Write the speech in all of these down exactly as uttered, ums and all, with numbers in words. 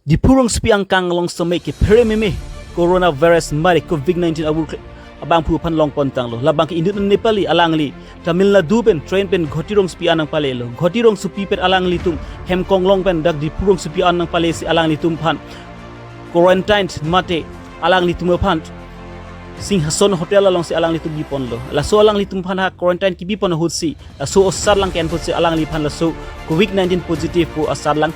Diphu rongsopi angkang along sitame kephere meme coronavirus mari covid nineteen avur kle-, abangphu aphan longpon tanglo. Labang ke inut Nepali alangli Tamil Nadu pen train pen Guwahati rongsopi an nangpalelo. Guwahati rongsopi pen alanglitum hem konglong pen dak Diphu rongsopi an nangpalesi alanglitum aphan quarantine mate alanglitum aphan Singhason Hotel alongsi alanglitum biponlo. Laso alanglitum aphan ha quarantine kibipon ahutsi laso osatlang ke-enponsi alangliphan laso covid nineteen positive pu asatlang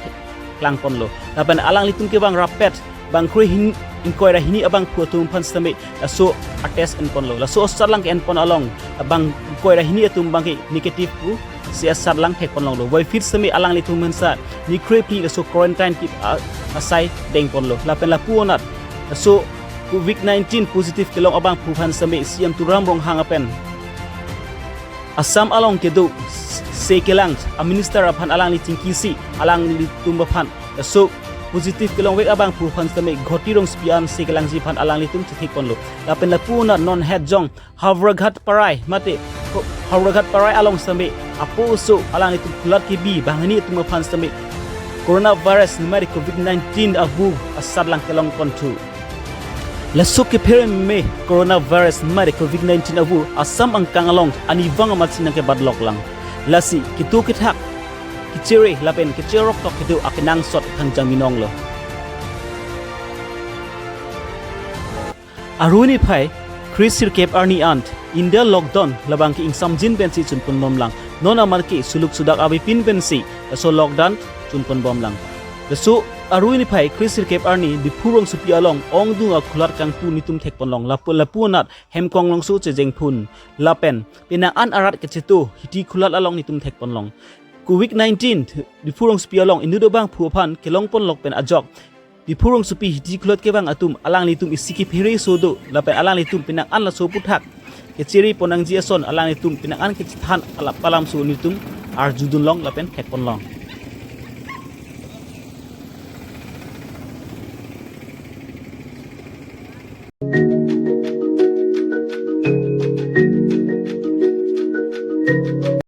klangponlo. Lapen alanglitum kevang rapet bang kre hin ingkoi ra hini abangphu atum aphan sitame laso atest enponlo. Laso osatlang ke-enpon along bang ingkoi ra hini atum bangke negative pusi asatlang thekponlonglo. Voiphit sitame alanglitum aphan sa ni kre phli laso quarantine kip a-, asai dengponlo. Lapen lapu anat laso covid nineteen positive kelong abangphu aphan sitame C M Tuliram Ronghang apen Assam along kedo s-, se kelang a minister aphan alangli chingkisi alanglitum aphan laso positive kelongvek abangphu aphan sitame Guwahati rongsopi an se kelangji aphan alanglitum chethekponlo. Lapen lapu anat non het jong Howraghat Parai mate Ho-, Howraghat Parai along sitame apo oso alanglitum kulat kebi banghini atum aphan sitame coronavirus mari covid nineteen avur asatlang kelongponthu. Laso kephere meme coronavirus mari covid nineteen avur Assam angkang along anivang amatsi nangkebatloklang. Lasi ketu kethak kechere lapen kecherok tok kedo akenangsot thangjang binonglo. Aruni phai kresirkep arni an India lockdown labang ke ingsamjin pensi chunponbomlang. Non amat ke suluk sudak avepin pensi laso lockdown chunponbomlang. Laso aruni phai kresirkep arni Diphu rongsopi along ongdung akulat kangpu nitum thekponlong. Lapu lapu anat hem konglongso chejengphun. Lapen penang an arat kecheto hiti kulat along nitum thekponlong. Covid nineteen Diphu rongsopi along inut abangphu aphan kelongponlok pen ajok Diphu rongsopi hiti kulat kevang atum alanglitum isi kephere so do lapen alanglitum penang an laso aputhak kechere ponnangji ason alanglitum penang an kechethan alap palam so nitum arjudunlong lapen thekponlong.